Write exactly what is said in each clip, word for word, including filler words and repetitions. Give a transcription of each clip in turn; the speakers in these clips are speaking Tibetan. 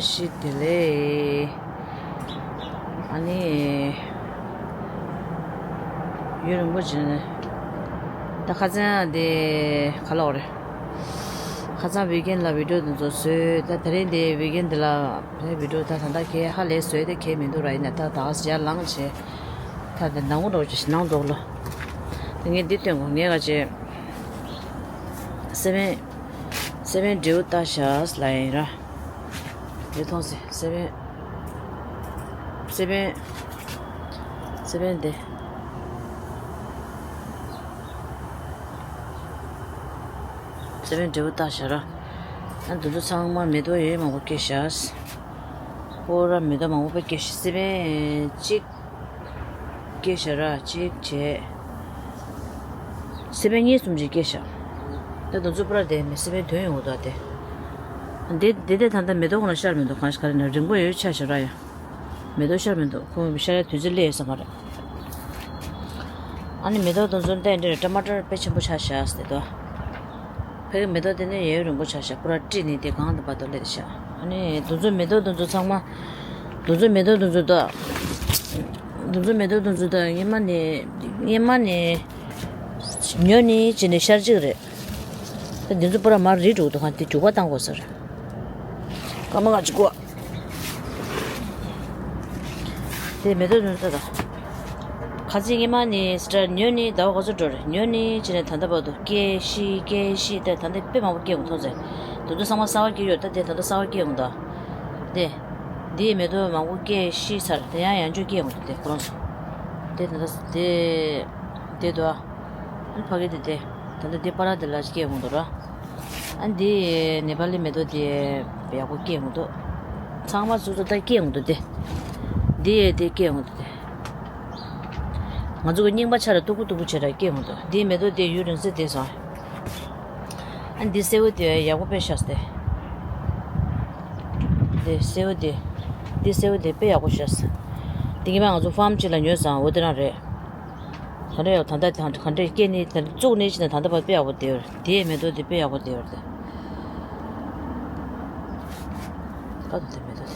ཞིག་དེ་ལས། ཨ་ནི། ཡུན་རིང་པོ་བྱས་ནས། ད་ཁ་སང་དེ་ག་ལབ་དགོས་རེད། ཁ་སང་ཝི་ཀེན་ལ་བི་ཌིའོ་དེ་ཚོ་བཟོས། ད་དེ་རིང་དེ་ཝི་ཀེན་དེ་ལ་བི་ཌིའོ་ད་ད་ལྟ་གས་ཧ་ལས་བཟོས་ཏེ་གས་མི་འདུག་ར། ཡིན་ན་ད་ད་ག་ཟེ་ཡར་ལངས་བྱས། ད་དེ་ནང་འགྲོ་ཅིག་ནང་འདུག་ལ། དེ་ངས་འདི་སྟོན་གོ། ངས་ག་ཅེ། སེ་བན། སེ་བན་འབྲས་བུ་བཏགས་བཞག་ལ་ཡིན་ར། འདི་མཐོང་སེ་སེ་བན། སེ་བན། སེ་བན་དེ། སེ་བན་འབྲས་བུ་བཏགས་བཞག་ར། ཨ་འདི་ཚོ་ཚང་མ་མེ་ཏོག་ཡོད་མང་པོ་སྐྱེས་བཞག་ཁོ་ར་མེ་ཏོག་མང་པོ་སྐྱེས་བཞག་སེ་བན་གཅིག་སྐྱེས་བཞག་ར་གཅིག་བྱས། སེ་བན་གཉིས་གསུམ་ཅིག་སྐྱེས་བཞག་ད་དེ་ཚོ་པུ་ར་དེ་མེ་སེ་བན་དོན་ཡོང་གི་འདུག་དེ། འདི་འདི་དེ་ད་ལྟ་མེ་ཏོག་ཁོ་ན་ཤར་མི་འདུག་གང་ཞིག་ག་རེ་ན་རིང་པོ་ཡོད་ཆ་ཞིག་ར་ཡ། མེ་ཏོག་ཤར་མི་འདུག་ཁོ་ཤར་ཡ་དུས་ཚོད་སླེབས་ཡོད་ས་མ་རེད། ཨ་ནི་མེ་ཏོག་དེ་ཚོ་བལྟས་འདྲ་ཊ་མ་ཊར་དཔེ་ཆེན་པོ་ཆགས་བཞག་ཟེར་དོ། ཕ་གི་མེ་ཏོག་དེ་ནི་ཡུན་རིང་པོ་ཆགས་བཞག་པུ་ར་བཀྲིས་ནས་དེ་གང་དུ་བར་དུ་སླེབས་བཞག་ཨ་ནི་དེ་ཚོ་མེ་ཏོག་དེ་ཚོ་ཚང་མ། དེ་ཚོ་མེ་ཏོག་དེ་ཚོ་ད། དེ་ཚོ་མེ་ཏོག་དེ་ཚོ་ད་སྔན་མ་ནས་སྔན་མ་ནས་ཉོ་ནས་བྱས་ནས་ཤར་གཅིག་རེད། ད་འདི་ཚོ་པུ་ར་མར་རིལ་འགྲོ་གི་འདུག་ག་དེ་འགྱུར་བ་བཏང་དགོས་ས་རེད། སྐར་མ་ལྔ་བཅུ་གོ། དེ་མེ་ཏོག་ཉོ་ས་དང་། ཁ་ཚིག་སྔན་མ་ནི་སི་ཊར་ཉོ་ནི་ཟླ་བ་ག་ཚོད་འགྲོ་རེད། ཉོ་ནི་བྱས་ནས་ད་ལྟ་བར་དུ་སྐྱེ་ཤི་སྐྱེ་ཤི་དེ་ད་ལྟ་དཔེ་མང་པོ་སྐྱེ་འོང་མཐོང་ཚེ། དེ་ཚོ་ཚང་མ་གསར་པ་སྐྱེ་ཡོད་ད་དེ་ད་ལྟ་གསར་པ་སྐྱེ་འོང་ད། དེ། འདིའི་མེ་ཏོག་མང་པོ་སྐྱེ་ཤི་ཚར་དེ་ཡང་ཡང་བསྐྱར་སྐྱེ་འོང་དེ་ཁོ་རང་ཚོ། དེ་ད་ལྟ་དེ། དེ་དོ། ཨ་ཕ་གི་དེ་དེ། ད་ལྟ་དེ་པ་ར་དེ་ལ་སྐྱེ་འོང་དོ་ར། ཨ་འདི་ནེ་པ་ལི་མེ་ཏོག་དེ་ཡག་པོ་སྐྱེ་འོང་དོ། ཚང་མ་སོ་སོ་ད་སྐྱེ་འོང་དོ་དེ། འདི་ཡས་དེ་སྐྱེ་འོང་དོ་དེ། ང་ཚོ་གི་རྙིང་པ་ཆ་ར་སྟུག་པོ་སྟུག་པོ་བྱེད་ར་སྐྱེ་འོང་དོ། འདིའི་མེ་ཏོག་དེ་ཡུན་རིང་ཚེ་དེ་སོང་། ཨ་འདི་སེར་པོ་དེ་ཡག་པོ་དཔེ་ཤ་སྟེ། འདི་སེར་པོ་དེ། འདི་སེར་པོ་དེ་དཔེ་ཡག་པོ་ཤ་སྟེ། འདི་གི་མ་ང་ཚོ་ཕམ་གཅིག་ལ་ཉོས་སང་འོ་དེ་རང་རེད། ག་འདྲ་ཡག་ད་ལྟ་དང་ག་འདྲ་སྐྱེ་ནི་ད་བཙུགས་ནི་ཅི་ན་ད་ལྟ་བར་དཔེ་ཡག་པོ་དེ་ཡོད་རེད། དེའི་མེ་ཏོག་དེ་དཔེ་ཡག་པོ་དེ་ཡོད་རེད། ཀ་ཏོ་དེ་མེ་ཏོག་དེ།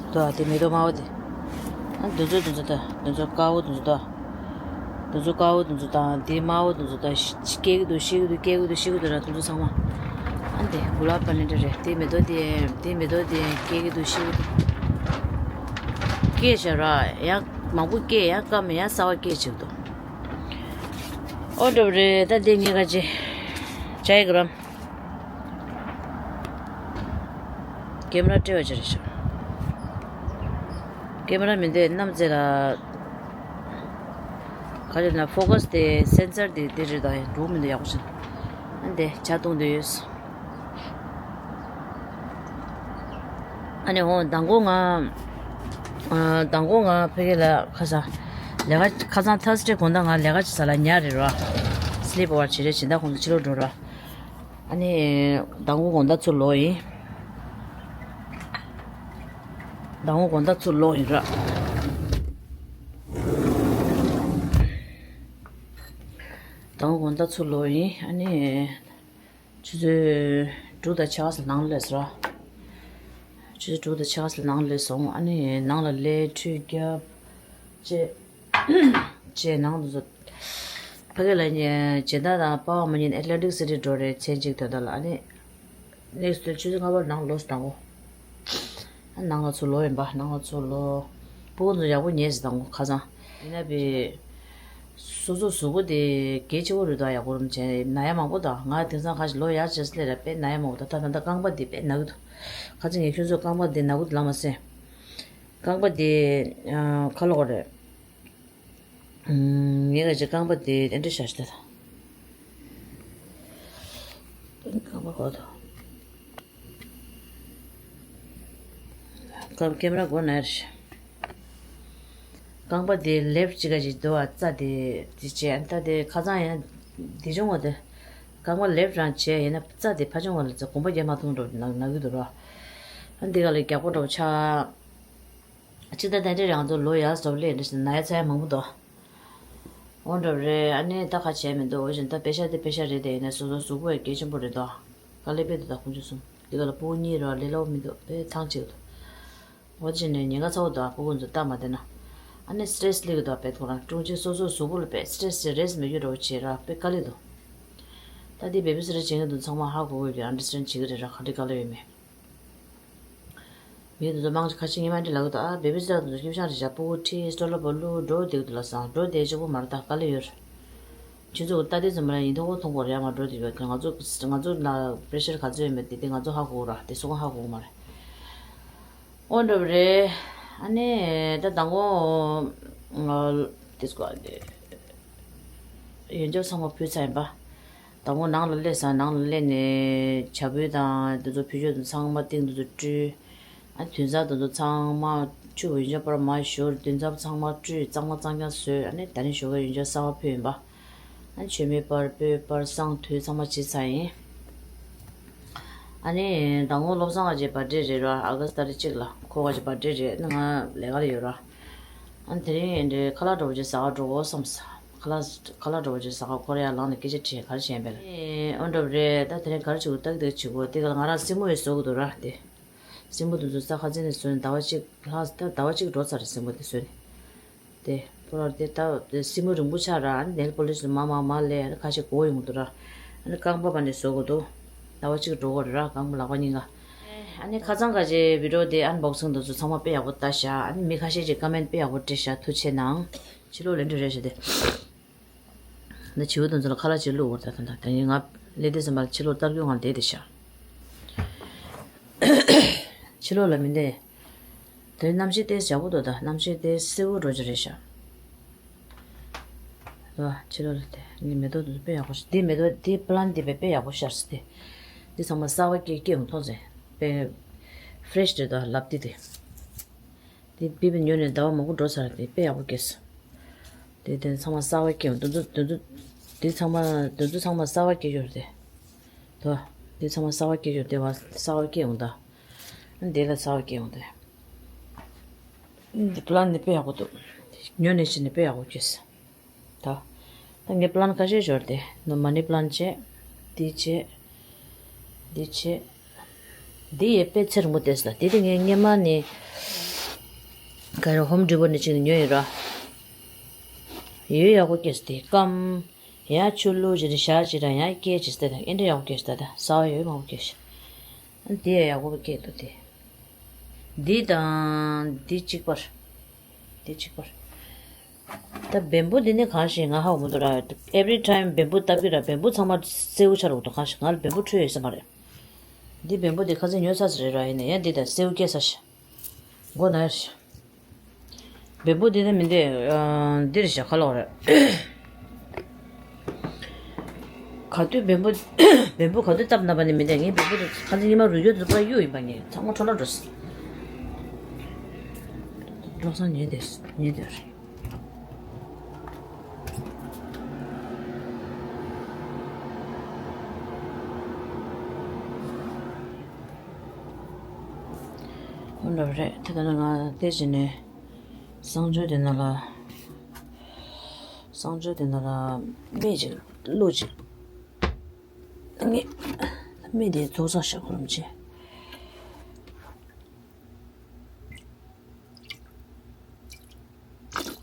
དོ་དེ་མེ་ཏོག་དམར་པོ་དེ། ཨ་འདི་ཚོ་འདི་ཚོ་ད་འདི་ཚོ་དཀར་པོ་འདི་ཚོ་ད། འདི་ཚོ་དཀར་པོ་འདི་ཚོ་དང་དེ་དམར་པོ་འདི་ཚོ་ད་ཤི་ཤི་སྐྱེ་གི་འདུག་ཤི་གི་འདུག་སྐྱེ་གི་འདུག་ཤི་གི་འདུག་ར་འདི་ཚོ་ཚང་མ། ཨ་འདི་གུ་ལབ་པ་ནི་འདྲ་རེད། དེ་མེ་ཏོག་དེ་དེ་མེ་ཏོག་དེ་སྐྱེ་གི་འདུག་ཤི་གི་འདུག་སྐྱེ་བྱ་ར་ཡང་མང་པོ་སྐྱེ་ཡང་སྐམ་ཡང་གསར་པ་སྐྱེ་བྱེད་འདུག་ཨོ་འདྲ་པོ་རེད། ད་དེ་ངས་ག་ཅི་བྱ་ཡི་གི་རམ། ཀེམ་ར་སྤྲད་པ་ཅིག་རེད་ཤག་ཀེམ་ར་མི་འདུག་གནམ་རྩེ་ལ། ག་རེ་ན་ཕོ་ཀ་སི་དེ་སེན་སར་དེ་དེ་རེད་ད་ཡང་འགྲོ་མི་འདུག་ཡག་པོ་ཞིག་ཨ་འདི་ཇ་བཏུང་འདོད་ཡོད། ཨ་ནི་ཧོ་མདང་དགོང་ང་། ཨ་མདང་དགོང་ང་ཕ་གི་ལ་ཁ་སང་། ལས་ཀ་ཁ་སང་ཐར་སི་ཌེ་དགོང་དག་ང་ལས་ཀ་བྱེད་ས་ལ་ཉལ་རེད་ར། སི་ལིབ་ཨོ་ཝར་བྱེད་རེད་བྱེད་ད་ཁོང་ཚོ་ཕྱི་ལོགས་འགྲོ་ར། ཨ་ནི། མདང་དགོང་དགོང་དག་ཚུར་ལོག་ཡིན། མདང་དགོང་དགོང་དག་ཚུར་ལོག་ཡིན་ར། མདང་དགོང་དག་ཚུར་ལོག་ཡིན་ཨ་ནི། ཆུ་ཚོད་དྲུག་དང་ཕྱེད་ཀ་ཙམ་ནང་སླེབས་སོང་། ཆུ་ཚོད་དྲུག་དང་ཕྱེད་ཀ་ཙམ་ནང་སླེབས་སོང་ཨ་ནི་ནང་ལ་སླེབས་ཁྲུས་བརྒྱབ། ཅེས། ཅེས་ནང་དུ་འཛུལ། ཕ་གི་ལ་ཉེ་སྦྱིན་བདག་དང་པ་ཕ་མ་གཉིས་ནས་ཨེ་ཊ་ལན་ཊིག་སི་ཊི་འགྲོ་རེད་མཚན་གཅིག་དོན་དག་ལ་ཨ་ནི། ནེག་སི་ཊི་ཆུ་ཚོད་ལྔ་པར་ནང་ལོགས་སུ་དང་པོ། ནང་ལ་ཚུར་ལོག་ཡིན་པ་ནང་ལ་ཚུར་ལོག་ཕྲུ་གུ་ཚོ་ཡག་པོ་ཉལ་ཟིན་དང་པོ་ཁ་སང་། ཡིན་ན་བས། སོ་སོ་གཟུགས་པོ་དེ་གལ་ཆེ་བོ་རེད་དོ་ཡག་པོ་རུམ་བྱས་ན་ཡ་མང་པོ་དང་ང་དེང་སང་ཁ་ཅིག་ལོ་ཡག་ཅེས་སླེབས་ར་དཔེ་ན་ཡ་མང་པོ་དང་ད་ད་ད་རྐང་པ་དེ་དཔེ་ན་གི་འདུག་ཁ་ཅིག་ངས་ཁྱོད་ཚོ་རྐང་པ་དེ་ན་གི་འདུག་ལབ་མ་སེ། རྐང་པ་དེ་ཁ་ལོག་རེད། ངས་ག་ཅིག་རྐང་པ་དེ་དེ་འདྲ་བྱ་ཞིག་ད། རྐང་པ་གོ་དོ། རྐང་ཀེམ་ར་གོ་ན་རེད། རྐང་པ་དེ་ལེབ་ཅིག་ག་ཅིག་འདུག་བ་རྩ་དེ་དེ་བྱས་ཨ་ད་དེ་ཁ་སང་ཡང་དེ་བྱུང་བ་དེ། རྐང་པ་ལེབ་རང་བྱས་ཡིན་ན་རྩ་དེ་ཕ་བྱུང་བ་ལ་རྩ་གོམ་པ་རྒྱབ་མ་ཐུབ་འགྲོ་ན་ན་གི་འདུག་ར། ཨ་འདི་ག་ལ་རྒྱག་པོ་འགྲོ་ཆ། ཅི་ད་ད་འདྲ་རང་ཚོ་ལོ་ཡག་སོབ་ལེ་འདྲ་ཞིག་ན་ཡ་ཚ་ཡ་མང་པོ་འདུག་འོ་འདྲ་རེད། ཨ་ནི་ད་ཁ་བྱས་མི་འདུག་འོ་བཞིན་ད་པེ་ཤ་དེ་པེ་ཤ་རེད་དེ། ཡིན་ན་སོ་སོ་གཟུགས་པོ་ཡ་གལ་ཆེན་པོ་རེད་དོ། དཀའ་ལས་དཔེ་འདུག་ད་ཁོང་ཚོ་གསུམ་འདི་ག་ལ་སྤུ་གུ་གཉིས་རེད་བ། ལས་སླ་པོ་མི་འདུག་དཔེ་ཐང་ཆད་འདུག་འོ་དེ་བྱས་ནས་ཉེན་ཁ་ཚ་བོ་འདུག་ཨ་སྤུ་གུ་ཚོ་ལྟ་མ་བདེ་ན། ཨ་ནི་སི་ཊེ་རེ་སི་སླེབས་ཀྱི་འདུག་དཔེ་ཁོ་རང་ཀྲུང་ཆེ་སོ་སོ་གཟུགས་པོ་ལ་དཔེ་སི་ཊེ་རེ་སི་ཅིག་རེས་མི་རྒྱུ་འདྲ་བོ་བྱེད་ར་དཔེ་དཀའ་ལས་འདུག་ད་དེ་བེ་བི་སི་ཊར་བྱེད་མཁན་དེ་ཚོ་ཚང་མ་ཧ་གོ་དགོས་ཀྱི། ཨན་ཌར་སི་ཊེན་ཌ་བྱེད་ཀྱི་རེད་ར། ག་འདྲ་དཀའ་ལས་ཡོད་མེད། མི་དེ་ཚོ་མང་ཆེ་ཁ་ཤས་ངས་མ་འདྲི་ལབ་ཀྱི་འདུག་ཨ་བེ་བི་སི་ཊར་དེ་ཚོ་སྐྱིད་ཤང་རེད་བཞག་སྤུ་གུ་ཁྲིད་སྟོད་ལ་བོ་ལུ་འགྲོ་བསྡད་ཀྱི་འདུག་ལབ་སོང་། འགྲོ་བསྡད་གཅིག་པོ་མ་རེད། ད་དཀའ་ལས་ཡོད་རེད། ཁྱེད་ཚོ་ལྟ་དུས་ཙམ་པ་ལ་ཡིན་མཐོང་མཐོང་གོ་རེད། ཨ་མ་འགྲོ་བསྡད་ཡོད་དེ་ང་ཚོ་ང་ཚོ་ལ་པེ་རེ་ཤར་ག་ཚོད་ཡོད་མེད་དེ་དེ་ང་ཚོ་ཧ་གོ་གི་ར། དེ་སོ་སོ་ཧ་གོ་གི་མ་རེད། འོ་འདྲ་བ་རེད། ཨ་ནི་ད་མདང་དགོང་ང་དེ་སྐོར་དེ་ཡོན་ཆབ་ཚང་མ་ཕུལ་ཚར་ཡིན་པ། མདང་དགོང་ནང་ལ་སླེབས་སོང་། ནང་ལ་སླེབས་ནས་བྱ་ཕོ་དང་དེ་ཚོ་ཕུལ་ཆོག་དེ་ཚང་མ་ཏིང་དེ་ཚོ་བཀྲུས། ཨ་དུས་མཚམས་དེ་ཚོ་ཚང་མ་ཆུ་ཡོན་ཆབ་པར་མ་བཞུར། དུས་མཚམས་ཚང་མ་བཀྲུས། གཙང་མ་གཙང་རྐྱང་བཟོས། ཨ་ནི་ད་རིང་ཞོགས་ཀས་ཡོན་ཆབ་གསར་པ་ཕུལ་ཡིན་པ། ཨ་མཆོད་མེ་སྤར་སྤོས་སྤར་བསང་དུད་ཚང་མ་བྱས་ཚར་ཡིན། ཨ་ནི་མདང་དགོང་བློ་བཟང་ཨ་ཅེ་བར་ཐི་ཌེ་རེད་ར། ཨ་ག་སི་ཊི་ཏ་རིག་གཅིག་ལ་ཁོ་ག་ཅེ་བར་ཐི་ཌེ་རེད། ང་ལས་ཀ་ལ་ཡོད་ར། ཨ་ནི་དེ་རིང་འདྲའི་ཁ་ལག་འདྲ་བོ་ཅིག་ཟ་ག་འགྲོ་དགོས་བསམས། ཁ་ལག་ཁ་ལག་འདྲ་བོ་ཅིག་ཟ་ག་ཁོ་ར་ཡར་ལངས་ནས་སྐད་ཆ་དྲིས། ག་རེ་བྱས་པས་ལ། ཨ་འོ་འདྲ་བོ་རེད། ད་དེ་རིང་ག་རེ་བྱེད་དགོས་ཏག་ཏག་བྱེད་དགོས། དེ་ག་ལ་ང་རང་སེན་མོ་ཡི་བཟོ་དགོས་འདུག་ར་དེ། སྲིན་པོ་དེ་ཚོ་རྩྭ་ཁ་རྩེ་ནས་བཟོས་ནས་ཟླ་བ་གཅིག་ལྷག་ཟླ་བ་གཅིག་འགྲོ་ཚར་རེད། སྲིན་པོ་དེ་བཟོས་ནས། དེ་ཕོ་བར་དེ་ད་དེ་སྲིན་པོ་རིང་པོ་ཆགས་ར། ཨ་ནི་ནེལ་པོ་ལིཤ་དེ་མར་མར་མར་ལས་ཨ་ནི་ཁ་ཤས་གོ་ཡོང་གི་འདུག་ར། ཨ་ནི་རྐང་པ་བར་ནས་བཟོ་དགོས་འདུག་ཟླ་བ་གཅིག་འགྲོ་གི་རེད་ར། རྐང་པ་ལག་པ་གཉིས་ཀ་ཨ་ནི་ཁ་སང་ཁ་ཤས་བི་ཌི་ཡོ་དེ་ཨན་བོག་སིང་དེ་ཚོ་ཚང་མ་དཔེ་ཡག་པོ་ལྟ་ཤག་ཨ་ནི་མི་ཁ་ཤས་ཀྱིས་ཀོ་མེན་ཊི་དཔེ་ཡག་པོ་བྲིས་ཤག་ཐུགས་རྗེ་ཆེ་གནང་། ཕྱི་ལོགས་ལེན་འདྲ་རེད་ཤག་དེ། ད་བྱིའུ་དེ་ཚོ་ལ་ཁ་ལག་ཅིག་བླུགས་འོར། ད་ད་ད་ད་ཡིན་ང་སླེབས་དུས་ཙམ་པ་ལ་ཕྱི་ལོགས་སྟར་གྱི་ངང་བསྡད་དེ་ཤག་ཕྱི་ལོགས་ལ་མི་བསྡད། དེ་གནམ་གཤིས་དེ་ཡག་པོ་འདུག་ད་གནམ་གཤིས་དེ་སེར་པོ་འགྲོ་གི་རེད་ཤག་ད་ཕྱི་ལོགས་ལ་དེ་ངའི་མེ་ཏོག་དེ་ཚོ་དཔེ་ཡག་པོ་ཤག་འདི་མེ་ཏོག་འདི་པི་ལན་འདི་དཔེ་དཔེ་ཡག་པོ་ཤར་སོང་། དེ་འདི་ཚང་མ་གསར་པ་སྐྱེ་སྐྱེ་ཡོང་མཐོང་ཟེར། དཔེ་ཕི་རེ་ཤི་རེད་ད་ལབ་དེ་དེ། དེ་བི་བི་ཉོས་ནས་ཟླ་བ་མང་པོ་འགྲོ་ཚར། དེ་དཔེ་ཡག་པོ་སྐྱེས་སོང་། དེ་དེ་ཚང་མ་གསར་པ་སྐྱེ་ཡོང་། དེ་ཚོ་དེ་ཚོ་དེ་ཚང་མ་དེ་ཚོ་ཚང་མ་གསར་པ་སྐྱེ་ཡོད་རེད་དེ། དོ། དེ་ཚང་མ་གསར་པ་སྐྱེ་ཡོད་དེ་བ་གསར་པ་སྐྱེ་ཡོང་ད། དེ་ལ་གསར་པ་སྐྱེ་ཡོང་དེ། དེ་པི་ལན་ནི་དཔེ་ཡག་པོ་འདུག་ཉོས་ནས་ཕྱིན་ནས་དཔེ་ཡག་པོ་སྐྱེས་སོང་། ད། ད་ངས་པི་ལན་ཁ་ཤས་འབྱོར་ཏེ་ནོ། མ་ནི་པི་ལན་བྱས། འདི་བྱས། འདི་བྱས། འདི་ཡས་དཔེ་ཚེ་རིང་པོ་བསྡད་སོང་། ད་འདི་དེ་ངས་སྔས་མ་ནི་ག་རེ་ཧོམ་ཌི་པོ་ནས་ཅིག་ཉོས་ཡིན་ར། ཡོད་ཡག་པོ་སྐྱེས་སོང་། དེ་སྐམ། ཡང་ཆུ་བླུགས་བྱས་ནས་བཞག་བྱས་ར་ཡང་སྐྱེས་བྱས་སོང་། ད་ཨེ་འདྲ་ཡག་པོ་སྐྱེས་སོང་། ད་ད་ཟ་བ་ཡོད་མང་པོ་སྐྱེས་ཤག་འདི་ཡང་ཡག་པོ་སྐྱེས་འདུག་དེ། འདི་དང་འདི་གཅིག་པ་རེད། འདི་གཅིག་པ་རེད། ད་བེམ་པོ་འདི་ནི་གང་ཞིག་ང་ཧ་གོ་མི་འདུག་ར། Every time བེམ་པོ་བཏབ་ཀྱི་ར། བེམ་པོ་ཚང་མ་སེར་པོ་ཆགས་འགྲོ་གི་འདུག་གང་ཞིག་ང་ལ་བེམ་པོ་འཕྲོད་ཡོད་ས་མ་རེད། འདི་བེམ་པོ་འདི་ཁ་སང་ཉོས་ཚར་ས་རེད་ར། ཡིན་ན་ཡང་འདི་ད་སེར་པོ་སྐྱེས་ཚར་ཤག་མགོ་ན་ཡོད་ཤག་བེམ་པོ་འདི་ནི་མི་འདི་ཨ་འདི་རེད་ཤག་ཁ་ལོག་རེད། ག་དུས་བེམ་པོ་བེམ་པོ་ག་དུས་བཏབ་ན་བ་ནི་མི་འདི། ངའི་བེམ་པོ་འདི་ཁ་སང་ཉི་མ་རུས་རྒྱུ་འདི་པར་གཡུག་ཡིན་པ། ངས་ཚང་མ་འཕྲོ་བརླག་འགྲོ་སོང་། བློ་བཟང་ཉལ་བསྡད་ཉལ་བསྡད་རེད། འོ་འདྲ་རེད། ད་ལྟ་ང་དེ་བྱས་ནས་གསང་སྤྱོད་དེ་ནང་ལ་གསང་སྤྱོད་དེ་ནང་ལ་སྨན་ཅིག་བླུགས་ཅིག་ངས་སྨན་དེ་རྫོགས་ཚར་ཤག་ཁོ་རང་ཅི།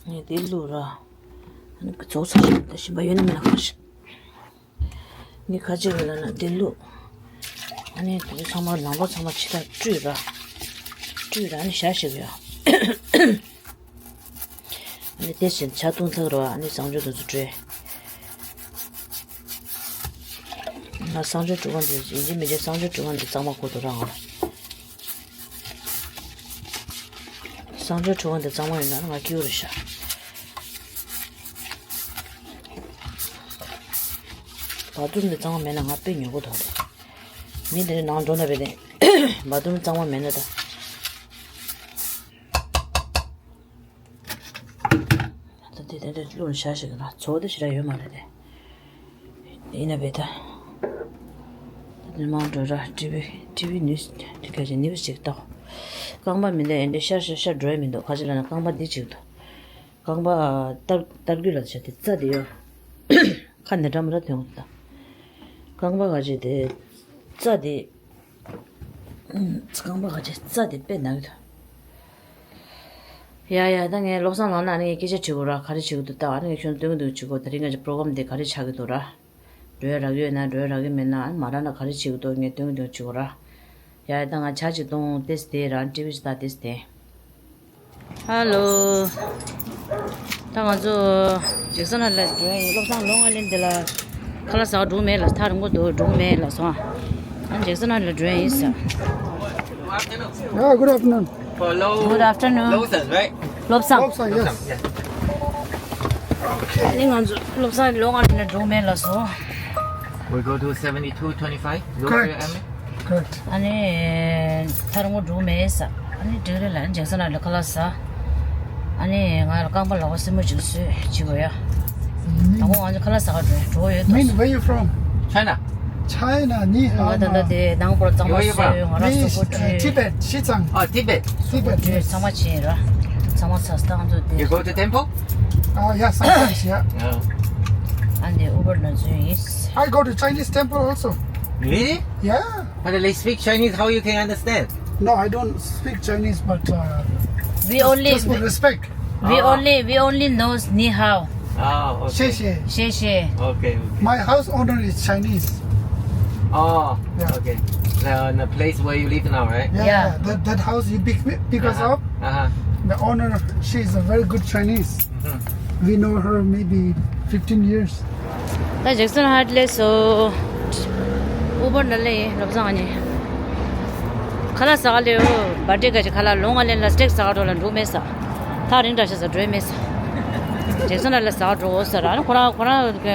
ངས་དེ་བླུགས་ར། ཨ་ནི་རྫོགས་ཚར་ཤག་ད་ཞིམ་པ་ཡོད་ན་མེད་ན་གང་ཤེས། ངས་ཁ་ཅིག་ལ་ན་དེ་བླུགས། ཨ་ནི་དེ་ཚོ་ཚང་མ་ནང་པ་ཚང་མ་ཕྱི་ལ་བཀྲུས་ར། བཀྲུས་ར་ཨ་ནི་ཞག་ཞིག་ཡོད། ཨ་ནི་དེ་བཞིན་ཇ་བཏུང་ཚར་ར། ཨ་ནི་གསང་སྤྱོད་དེ་ཚོ་བཀྲུས། ང་གསང་སྤྱོད་བཀྲུ་མཁན་དེ་ཡིན་གཅིག་མིན་གཅིག་གསང་སྤྱོད་བཀྲུ་མཁན་དེ་གཙང་མ་དགོས་འདུག་ར། ང་ལ་གསང་སྤྱོད་བཀྲུ་མཁན་དེ་གཙང་མ་ཡོད་ན་ང་སྐྱིད་པོ་རེད་ཤག་བ་ཐུམ་དེ་གཙང་མ་མེད་ན་ང་དཔེ་ཉོ་གི་འདུག་རེད། མི་དེ་འདྲ་ནང་འགྲོ་ན་བས་ཏེ་བ་ཐུམ་གཙང་མ་མེད་ན་ད། ད་དེ་དེ་འདྲ་བླུགས་ནས་བཞག་ཤིག་ན་ཚོགས་དེ་ཞེ་དྲག་ཡོད་མ་རེད་དེ། ཡིན་ན་བས་ད། ད་དེ་མང་འགྲོ་ར་ཊི་ཝི་ཊི་ཝི་ནིའུ་སི་དེ་ག་ཅིག་ནིའུ་སི་ཅིག་ལྟ། རྐང་པ་མི་འདྲ་ཡིན་འདྲ་ཤར་ཤར་ཤར་འགྲོ་ཡ་མི་འདུག་ག་ཅི་ལབ་ན་རྐང་པ་འདི་གཅིག་འདུག་རྐང་པ་ཏར་ཏར་རྒྱུ་ལ་བྱས་ཏེ་རྩ་དེ་ཡོད། ཁ་ནས་འདྲ་མི་འདྲ་ཐོན་འོང་ད། རྐང་པ་ག་ཅེ་དེ་རྩ་དེ། རྐང་པ་ག་ཅེ་རྩ་དེ་དཔེ་ན་གི་འདུག་ཡ་ཡ་ད་ངས་བློ་བཟང་ལགས་ན་ཨ་ནི་ངས་སྐད་ཆ་དྲི་དགོས་ར། ག་རེ་བྱེད་ཀྱི་འདུག་ད་ཨ་ནི་ངས་ཁྱོད་སྟོན་གྱི་འདུག་བྱེད་དགོས། ད་རིང་ང་ཅག་པོ་རོ་གྷ་རམ་དེ་ག་རེ་ཆགས་ཀྱི་འདུག་ར། འགྲོ་ཡ་རག་ཡོད་ན་འགྲོ་ཡ་རག་གི་མེད་ན་ཨ་ནི་མ་རག་ན་ག་རེ་བྱེད་ཀྱི་འདུག་ངས་སྟོན་གྱི་འདུག་བྱེད་དགོས་ར། ཡ་ཡ་ད་ང་ཇ་ཅིག་འཐུང་ཏེས་དེ་ར་ཊི་ཝི་ཅིག་ལྟ་ཏེས་དེ། ཧ་ལོ། ད་ང་ཚོ་ཇེག་སན་ཧའེཊ་ལ་འགྲོ་ཡ་ཡིན། བློ་བཟང་ལོང་ཨའི་ལན་དེ་ལ་ཁ་ལག་ཟ་ག་འགྲོ་གི་མེད་ལབ། ཐག་རིང་པོ་འདུག་འགྲོ་གི་མེད་ལབ་སོང་། ཨ་ཇེག་སན་ཧའེཊ་ལ་འགྲོ་ཡ་ཡིན་ཟེར། Yeah, good afternoon. For Lo- Good afternoon. Lobsang, right? བློ་བཟང་། Lobsang, yes. Yeah. ཨ་ནི་ང་ཚོ་བློ་བཟང་ལོང་ཨའི་ལན་ལ་འགྲོ་གི་མེད་ལབ་སོང་། We go to seventy-two twenty-five. Go to Correct. M. Correct. ཨ་ནི་ཐག་རིང་པོ་འགྲོ་གི་མེད་ཟེར། ཨ་ནི་འགྲིག་རེད་ལབ། ཨ་ནི་ཇེག་སན་ཧའེཊ་ལ་ཁ་ལག་ཟ། ཨ་ནི་ང་ལ་རྐང་པ་ལག་པ་སྲིན་མོ་ཅིག་བཟོས་བྱེད་དགོས་ཡ། དང་པོ་ང་ཚོ་ཁ་ལག་ཟ་ག་འགྲོ་འགྲོ་ཡོད་དོ། Mean, where you from? China. China, ni hao ང་ད་ལྟ་ma. དེ་ནང་པོར་གཙང་པ་Where you བཟོས། from? ང་རང་Me, སོག་པོ་uh, སྤྲོས། Tibet, Xizang. Oh, Tibet. སྤྲོས། Tibet, yes. ཚང་མ་ཕྱིན་ར། ཚང་མ་ཚ་སྟངས་ཚོ་དེ། You go to temple? Uh, yeah, sometimes, yeah. Oh. ཨ་འདི་ཨུ་བར་ནང་ཚུད་ཡིན། I go to Chinese temple also. Really? Yeah. But they speak Chinese, how you can understand? No, I don't speak Chinese, but uh, We just, only just for respect. We Oh. only we only knows 你好. Oh, okay. 谢谢. 谢谢. Okay, okay. My house owner is Chinese. Oh, Yeah. okay. The, the place where you live now, right? Yeah, yeah. That, that house you pick, pick us Uh-huh. up. Uh-huh. The owner, she is a very good Chinese. Mm-hmm. We know her maybe fifteen years. ད་ཇེག་སན་ཧའེཊ་སླེབས་སོང་། ཨུ་བར་ནང་སླེབས་ཡིན། བློ་བཟང་ཨ་ནི། ཁ་ལག་ཟ་ག་སླེབས་ཡོད། བར་ཐི་ཁ་ཅིག་ཁ་ལག་ལོང་ཨའི་ལན་ལ་སི་ཊེག་ཟ་ག་འགྲོ་ལབ་འགྲོ་གི་མེད་ཟེར། ཐག་རིང་དྲགས་ཤག་ཟེར་འགྲོ་ཡ་མེད་ཟེར། ཇེག་སན་ཧའེཊ་ལ་ཟ་ག་འགྲོ་འོ་ཟེར། ཨ་ནི་ཁོ་རང་ཁོ་རང་ག་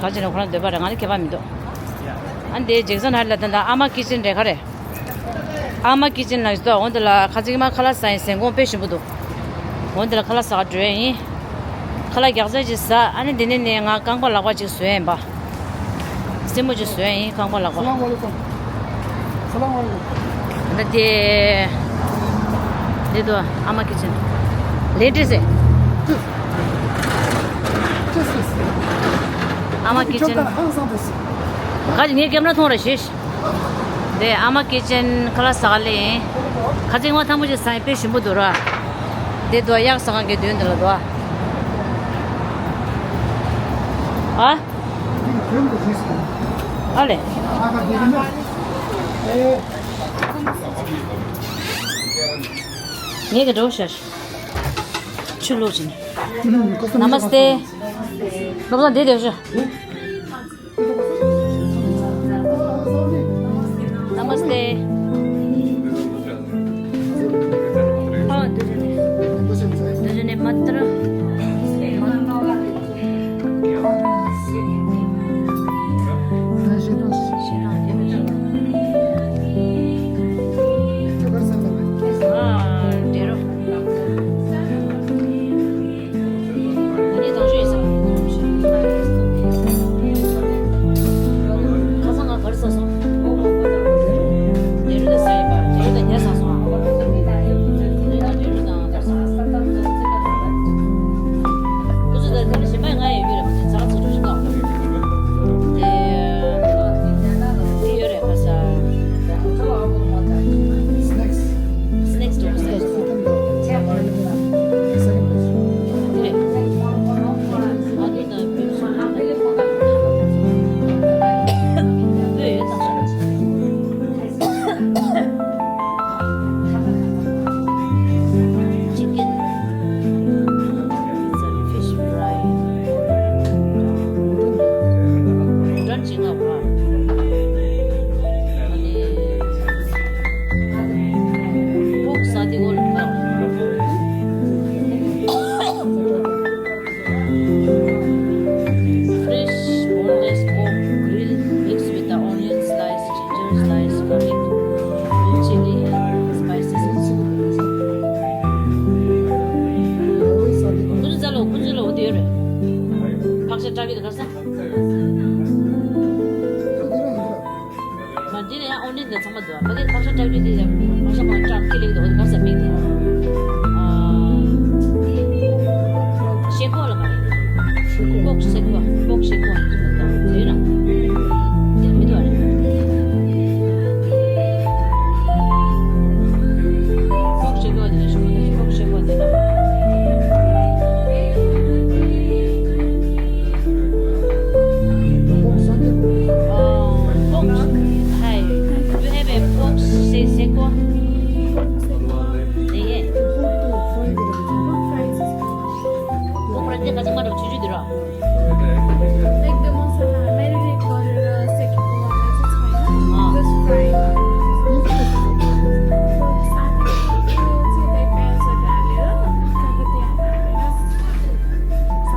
ག་ཅིག་ན་ཁོ་རང་འདོད་པ་རེད། ང་ལ་ཁྱད་པར་མི་འདུག་ཨ་ནི་དེ་ཇེག་སན་ཧའེཊ་ལ་ད་ལྟ་ཨ་མ་ཀི་ཅན་རེད། ག་རེ། ཨ་མ་ཀི་ཅན་ལ་ཡོད་དོ། འོ་འདི་ལ་ཁ་ཅིག་མ་ཁ་ལག་ཟ་ཡིན། ཟན་གོང་དཔེ་ཞིམ་པོ་འདུག་འོ་འདི་ལ་ཁ་ལག་ཟ་ག་འགྲོ་ཡ་ཡིན། ཁ་ལག་རྒྱགས་ཚད་ཅིག་ཟ། ཨ་ནི་འདི་ནས་ནས་ང་རྐང་པ་ལག་པ་ཅིག་བཟོ་ཡ་ཡིན་པ། སྲིན་མོ་ཅིག་བཟོ་ཡ་ཡིན། རྐང་པ་ལག་པ། السلام عليكم. السلام عليكم. ད་དེ། འདི་དུ་ཨ་མ་ཀི་ཅན། ལེ་ཏི་སི། ཨ་མ་ཀི་ཅན། ག་ཅི་ངའི་ཀེམ་ར་མཐོང་ར་ཞེས། དེ་ཨ་མ་ཀི་ཅན་ཁ་ལག་ཟ་ག་སླེབས་ཡིན། ཁ་ཅིག་མ་ཐང་པོ་ཅིག་ཟ་ཡིན། དཔེ་ཞིམ་པོ་འདུག་ར། དེ་དུ་གཡག་ཟ་ཁང་གི་མདུན་དེ་ལ་འདུག་ཨ། ཨ་ལེ། ངས་ག་འགྲོ་ཤར། ཆུ་བླུགས་ཕྱིན། नमस्ते. བློ་བཟང་འདི་སྡོད་ཤོག नमस्ते. हाँ, दो जने। दो जने मात्र। हाँ, ढेरों। Chicken, pizza, fish fry. Don't you know? Pork satay all. Fresh boneless pork grill mixed with the onion slice, ginger slice, garlic, green chili, spices. ཁོ་ཚོ་ལ་ཁོ་ཚོ་ལ་འོ་དེ་ཡོད་རེད། ཕག་ཤ་སྐྲ་བི་དེ་ག་ས། མ་འདི་ནས་ཡང་ཨོ་ནི་འདི་ཚང་མ་འདུག་ཨ་ཕ་གི་ཕག་ཤ་སྐྲ་བི་དེ་ཡང་ཕག་ཤ་མང་སྐྲ་ཁི་ལིག་དེ་འོ་དེ་ག་ས་མིག་དེ། ཨ། ཀོག་སེ་ཀོ། ཀོག་སེ་ཀོ་དེ་ན། དེ་མི་འདུག་ཨ་ནི། ཀོག་སེ་ཀོ་དེ་ན། ཀོག་སེ་ཀོ་དེ་ན། ཨ། ཀོག། Hi. Do you have a ཀོག་སེ་ཀོ? ཀོག་ར་དེ་ག་ཚང་མ་ར་ཆུ་ཆུ་དེ་ར། एकदम मसाला marinate गरेर सेकेको वाला चाहिँ छैन। अँ। Just fry गरेर। साथै त्यो चाहिँ त्यही प्याजहरू हालेर, काँक्रो त्यहाँ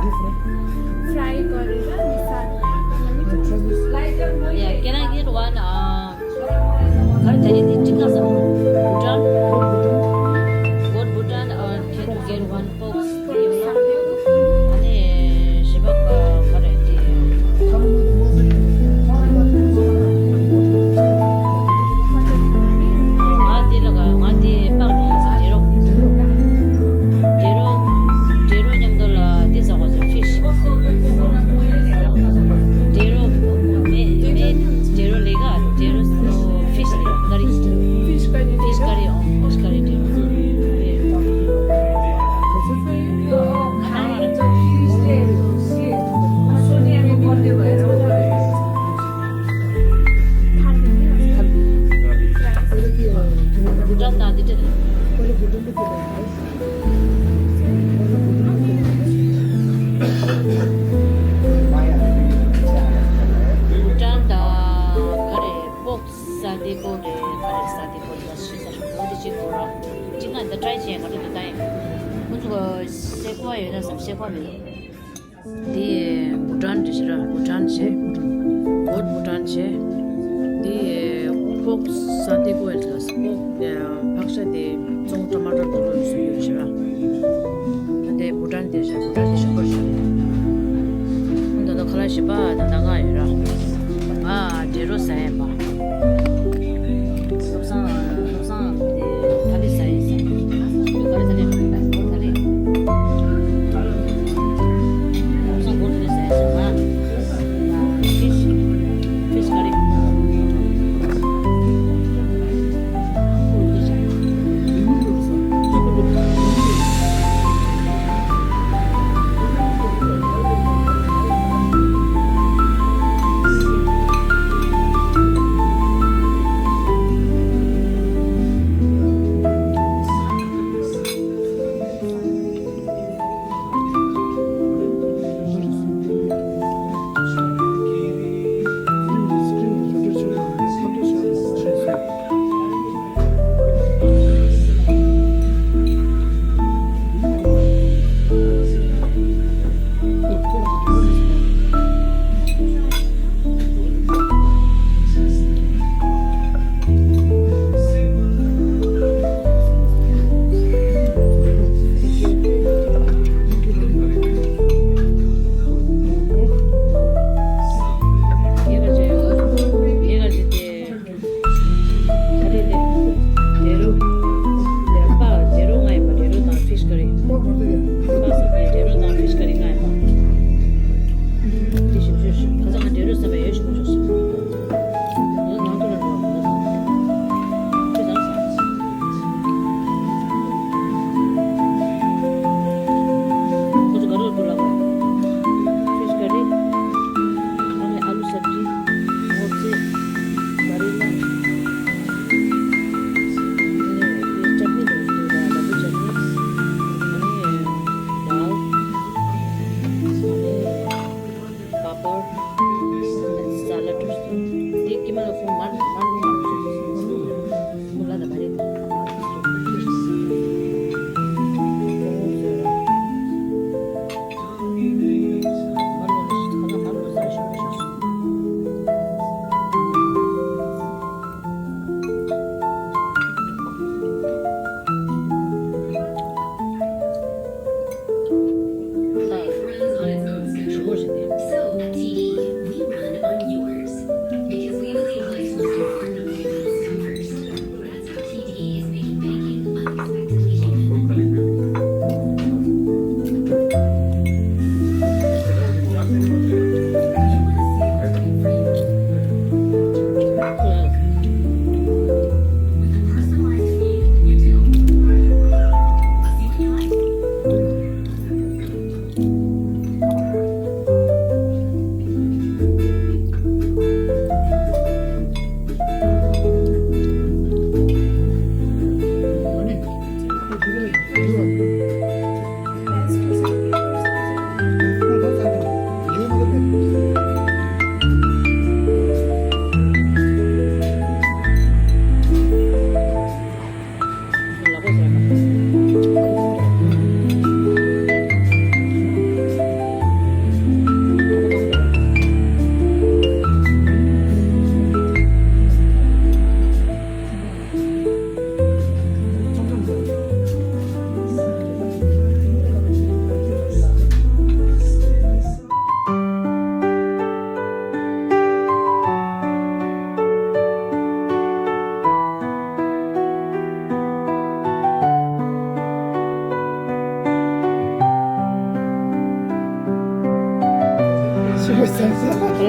हालेर fry गरेर मिसाएर एकदमै मिठो हुन्छ। Yeah, can I get one, uh, what is it? Chicken some Bhutan? What Bhutan? Or can you get one? Fish curry, oh, fish curry, dear. Bhutan དང་ག་རེ། ཀོག་ས་དེ་ཀོ་རེད། ག་རེ་ས་དེ་ཀོ་རེད། ཤི་ས་ཤི་འོ་དེ་ཅིག་འགྲོ་ར། ཅི་ང་འདི་ཊ་རའི་བྱས་ང་ཚོ་འདི་ལྟ་ཡིན། ཁོང་ཚོ་ཤེ་ཁོ་ཡོད་ན་བསམ། ཤེ་ཁོ་མི་འདུག་འདི་བྷུ་ཊན་རེད་ཤི་ར། བྷུ་ཊན་བྱས། གོར་བྷུ་ཊན་བྱས། འདི་ཀོག་ས་དེ་ཀོ་ཡོད་ལ་ཀོག་ཕག་ཤ་དེ་བཙོང་ཊ་མ་ཊར་དུ་ལོ་ཡོད་ཤི་ར། ད་ལྟའི་བྷུ་ཊན་དེ་བཞིན་བྷུ་ཊན་དེ་ཞོགས་པར་བཞུགས། ད་ལྟ་ཁ་ལག་བཞི་པ་ད་ལྟ་ང་ཡོད་ར། ཨ། འབྲས་རོ་ཟ་ཡས་པ། བློ་བཟང་། བློ་བཟང་དེ་ད་ལི་ཟ་ཡས་ཟ། ག་རེ་ད་ལི་ད་ལི། བློ་བཟང་གོར་ད་ལི་ཟ་ཡས་ཟ། ང་ཕིཤ། ཕིཤ་ཀ་རི།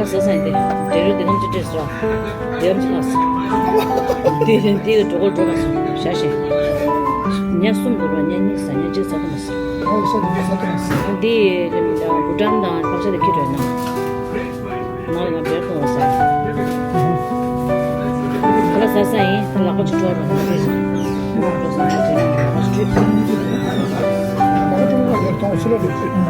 ས་ས་ཡིན་ཏེ། འབྲས་རོལ་འདི་གམ་ཅི་སྤྲད་སོ། འདི་གམ་ཅི་ལགས་སོ། འདི་འདི་གི་གྲོད་ཁོག་འགྲོ་མ་སོང་ཤ་ཤེ། ཉ་གསུམ་འདུག་རོ། ཉ་གཉིས་ཟ། ཉ་གཅིག་ཟ་གོ་མ་སོང་། འདི་བུ་ཀྲམ་དང་ཕག་ཤ་དེ་ཁྱེར་འགྲོ་ཡིན་ན། ནང་ལ་ང་འབྲས་ཁོང་ལ་ཟ། ཁ་ལག་ཟ་ས་ཡིན། ད་ལག་པ་ཅིག་སྤྲོད་རོགས་གནང་། ལག་པ་སྤྲོད།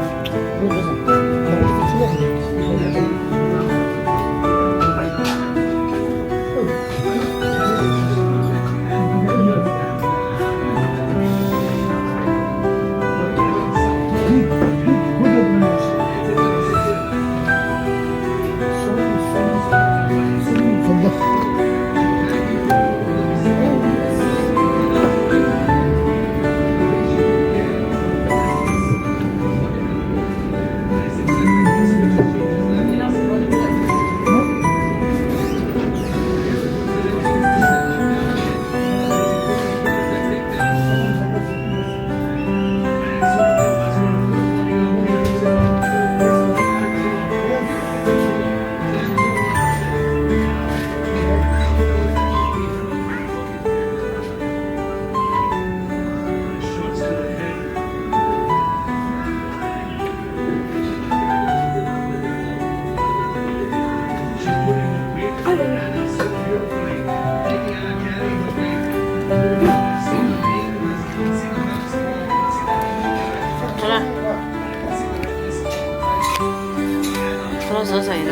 ཁོ་རང་བཟོ་ས་ཡིན་ན།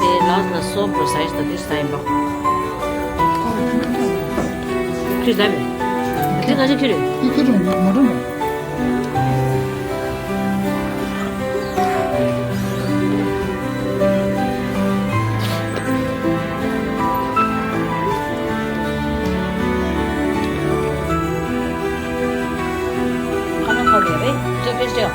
འདི་ལགས་ལ་སོབ་རུ་ས་ཡིན་ད་འདི་ས་ཡིན་པ། ཁྱོད་ཟ་མེད། འདི་ག་ཚོད་ཁྱོད་རེད། འདི་ཁྱོད་རང་མ་འགྲོ་ན། ཁ་ན་ཁ་རེ་རེ་ཅོ་ཀེ་ཅོ།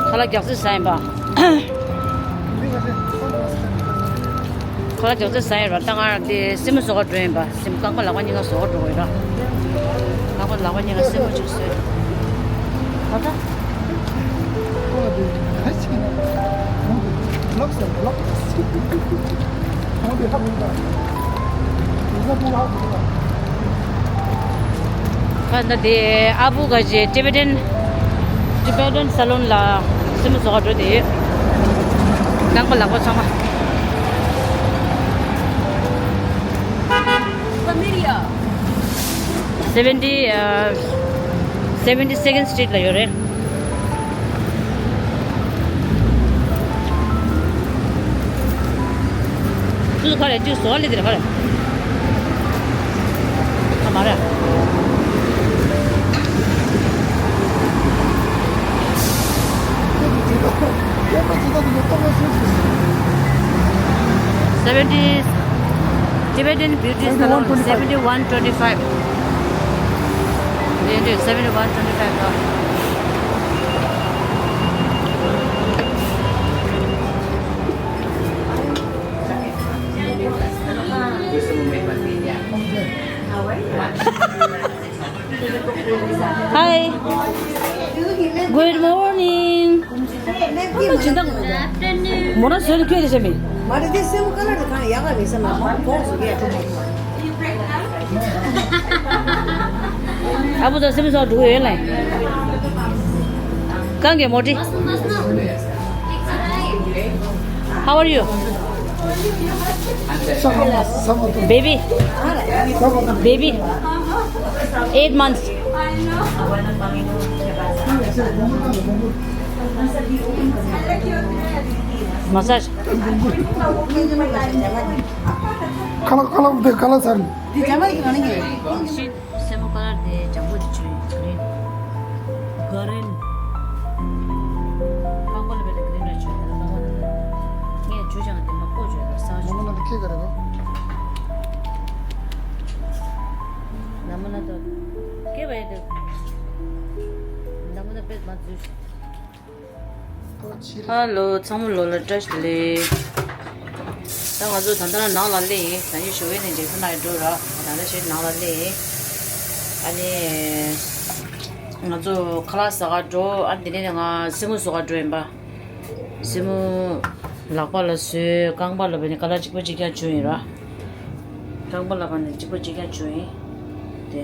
ཁ་ལག་རྒྱག་རྩིས་ཟ་ཡིན་པ། ཁ་ལག་རྒྱག་རྩིས་ཟ་ཡིན་ར། ད་ང་རང་དེ་སེན་མོ་བཟོ་ག་འགྲོ་ཡིན་པ། སེན་མོ་རྐང་པ་ལག་པ་གཉིས་ཀ་བཟོ་ག་འགྲོ་གི་ཡོད་ར། རྐང་པ་ལག་པ་གཉིས་ཀ་སེན་མོ་ཅིག་བཟོས། ད་ལྟ། ཁ་ན་དེ་ཨ་བུ་ག་ཅེ་ཊི་བེ་ཊན། ཊི་བེ་ཊན་སེ་ལོན་ལ་སེན་མོ་བཟོ་ག་འགྲོ་དེ་ཡོད། རྐང་པ་ལག་པ་ཚང་མ། སེ་ཝེན་ཊི། ཨ། སེ་ཝེན་ཊི་སེ་ཀེན་ཌི་སི་ཊི་རིཊ་ལ་ཡོད་རེད། ཁ་རེ་ཅིག་བཟོ་ལེ་དེ་རེད་ཁ་རེ། ཁ་མ་རེད། Seventy Tibetan beauty salon, seventy one twenty five. They do seventy one twenty five. Hi. Good morning. མོ་རང་བཟོས་ནས་ཁྱོད་དེ་བྱས་མིན། མ་རེད་དེ་སེམས་ཁ་ལར་དེ་གང་ཡག་ག་རེད་ཟེར་ན་མ་ཕོག་སོ་གས། ཨ་བུ་དང་སེམས་སོགས་འགྲོ་གི་ཡོད་ལ། གང་གི་མོ་ཏི། How are you? Baby. Baby. Eight months. Massage. ཁ་ལག་ཁ་ལག་དེ་ཁ་ལག་ཚར་ནས། སེན་མོ་ཀ་ལར་དེ་ལྗང་གུ་དེ་བྱོས་ཡིན་ག་རེ། ག་རེ། ཀ་ཀོ་ལ་བེ་ལ་ག་རེ་འདྲ་བྱོས་ཡིན་ཀ་ཀོ་ལ་ལ། ངས་བྱོས་ཀྱང་དེ་མ་ཀོ་བྱོས་ལ་ས་ནོ་བྱོས། མོ་ན་དེ་ཁྱེད་ག་རེ་གོ། ན་མོ་ན་དོ། སྐེ་བའི་དེ། ན་མོ་ན་པེད་མ་འཛུལ་ཤིག་ཧ་ལོ། ཚང་མ་ལོ་ལ་བཀྲ་ཤིས་བདེ་ལེགས། ད་ང་ཚོ་ད་ལྟ་ནང་ལ་སླེབས་ཡིན། ད་ནི་ཞོགས་ཀས་ནས་འགྲེམས་ཁང་ནང་འགྲོ་ར། ད་ལྟ་ཞིག་ནང་ལ་སླེབས་ཡིན། ཨ་ནི། ང་ཚོ་ཁ་ལག་ཟ་ག་འགྲོ། ཨ་ནི་དེ་ནས་ང་སེན་མོ་བཟོ་ག་འགྲོ་ཡིན་པ། སེན་མོ་ལག་པ་ལ་བཟོས། རྐང་པ་ལ་བས་ནི་ཀ་ལར་གཅིག་པ་གཅིག་རྐྱང་བྱུང་ཡིན་ར། རྐང་པ་ལ་བས་ནི་གཅིག་པ་གཅིག་རྐྱང་བྱུང་ཡིན། དེ།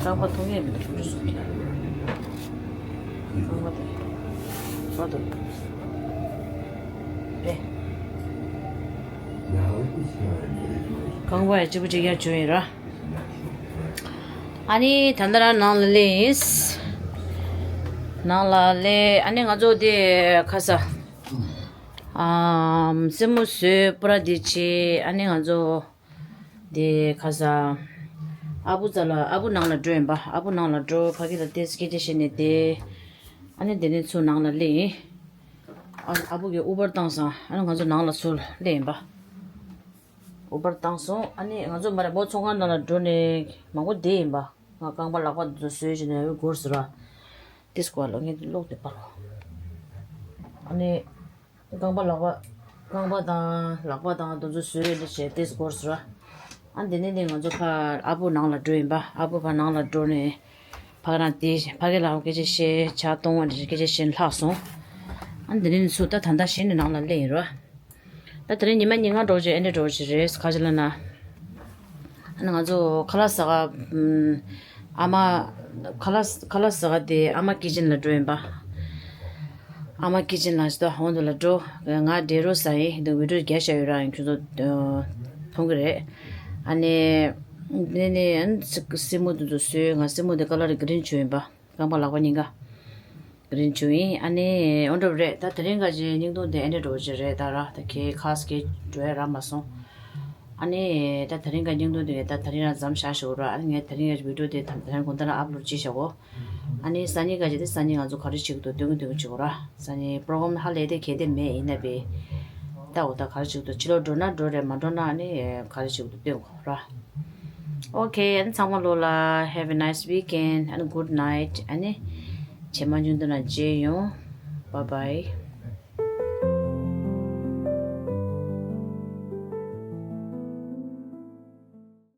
རྐང་པ་མཐོང་ཡས་མི་འདུག་ཁྱོད་ཚོ་སུ་དེ། རྐང་པ་དེ། བ་དོ། དེ། རྐང་པ་ཡ་གཅིག་པ་གཅིག་རྐྱང་བྱུང་ཡིན་ར། ཨ་ནི་ད་ལྟ་རང་ནང་ལ་སླེབས་ཡིན། ནང་ལ་སླེབས། ཨ་ནི་ང་ཚོ་དེ་ཁ་ས། ཨམ། སེན་མོ་བཟོས། པུ་ར་དེ་བྱས། ཨ་ནི་ང་ཚོ་དེ་ཁ་ས། ཨ་བུ་རྩ་ལ། ཨ་བུ་ནང་ལ་འགྲོ་ཡིན་པ། ཨ་བུ་ནང་ལ་འགྲོ། ཕ་གི་ལ་ཏོག་ཙམ་སྐད་ཆ་བཤད་ནས་བསྡད། ཨ་ནི་དེ་ནས་ཚུར་ནང་ལ་སླེབས་ཡིན། ཨ། ཨ་བུ་གིས་ཨུ་བར་བཏང་སོང་། ཨ་ནི་ང་ཚོ་ནང་ལ་ཚུར་སླེབས་ཡིན་པ། ཨུ་བར་བཏང་སོང་། ཨ་ནི་ང་ཚོ་མ་རེད་མོ་ཚོང་ཁང་ནང་ལ་འགྲོ་ནས་མང་པོ་བསྡད་ཡིན་པ། ང་རྐང་པ་ལག་པ་དེ་ཚོ་བཟོས་བྱས་ནས་འགོར་སོང་ར། ཏིས་ཀོ་ལོ་ངས་ཀློག་དེ་པ་ལོ། ཨ་ནི་རྐང་པ་ལག་པ། རྐང་པ་དང་ལག་པ་དང་དེ་ཚོ་བཟོས་རེད་བྱས་ཏིས་འགོར་སོང་ར། ཨ་དེ་ནས་ནི་ང་ཚོ་ཕར་ཨ་བུ་ནང་ལ་འགྲོ་ཡིན་པ། ཨ་བུ་ཕར་ནང་ལ་འགྲོ་ནས་ཕ་གི་རང་དེ་ཕ་གི་ལ་སྐད་ཆ་བཤད། ཇ་བཏུང་བ་དེ་སྐད་ཆ་བཤད་ནས་ལྷག་སོང་། ཨ་དེ་ནས་ནི་ཚུར་ད་ད་ལྟ་གཞི་ནས་ནང་ལ་སླེབས་ཡིན་ར། ད་དེ་རིང་ཉི་མ་ཉིན་གང་འགྲོ་བྱས་ཨེ་འདྲ་འགྲོ་བྱས་རེད། ག་ཅི་ལབ་ན། ཨ་ནི་ང་ཚོ་ཁ་ལག་ཟ་ག་ཨམ། ཨ་མ། ཁ་ལག་ཁ་ལག་ཟ་ག་དེ་ཨ་མ་ཀི་ཅན་ལ་འགྲོ་ཡིན་པ། ཨ་མ་ཀི་ཅན་ལ་ཞིག་ད་ཧོན་དུ་ལ་འགྲོ། ང་འབྲས་རོ་ཟ་ཡིན་འདུག་ཝི་ཌི་ཡོ་རྒྱག་བཞག་ཡོད་ར། ཡིན་ཁྱོད་ཚོ་མཐོང་གི་རེད། ཨ་ནི། ནི་ནི་ཨ་ནི་སེན་མོ་དེ་ཚོ་བཟོས། ང་སེན་མོ་དེ་ཀ་ལར་གི་རིན་བྱུང་ཡིན་པ། རྐང་པ་ལག་པ་གཉིས་ཀ་རིན་བྱུང་ཡིན། ཨ་ནི་ཨོ་འདྲ་རེད། ད་དེ་རིང་ག་ཅིག་བརྙན་ཐུང་དེ་ཨེ་འདྲ་འགྲོ་ཅིག་རེད་ད་ར། ད་ཁྱེད་ཁ་སྐད་འགྲོ་ཡ་རག་མ་སོང་། ཨ་ནི་ད་དེ་རིང་ག་བརྙན་ཐུང་དེ་ད་དེ་རིང་རང་མཚམས་བཞག་ཞུ་ར། ཨ་ནི་ངས་དེ་རིང་ག་ཅིག་བི་ཌི་ཡོ་དེ་ད་དེ་རིང་དགོང་དག་ལ་ཨབ་ལོཌ་བྱེད་བཞག་གོ། ཨ་ནི་སང་ཉིན་ག་ཅིག་དེ་སང་ཉིན་ང་ཚོ་ག་རེ་བྱེད་ཀྱི་འདུག་སྟོན་གྱི་འདུག་བྱེད་གོ་ར། སང་ཉིན་པོ་རོ་གྷ་རམ་ཧ་ལས་དེ་གལ་ཏེ་མེད་ཡིན་ན་བས། ད་འོ་ད་ག་རེ་བྱེད་ཀྱི་འདུག་ཕྱི་ལོགས་འགྲོ་ན་འགྲོ་རེད། མ་འགྲོ་ན་ཨ་ནི་ག་རེ་བྱེད་ཀྱི་འདུག་སྟོན་གོ་ར། Okay, and ཚང་མ་ལོ་ལ་have a nice weekend and good night. ཨ་ནི་ཇེ་མ་ཉུང་དུ་ན་མཇལ་ཡོང་། Bye bye.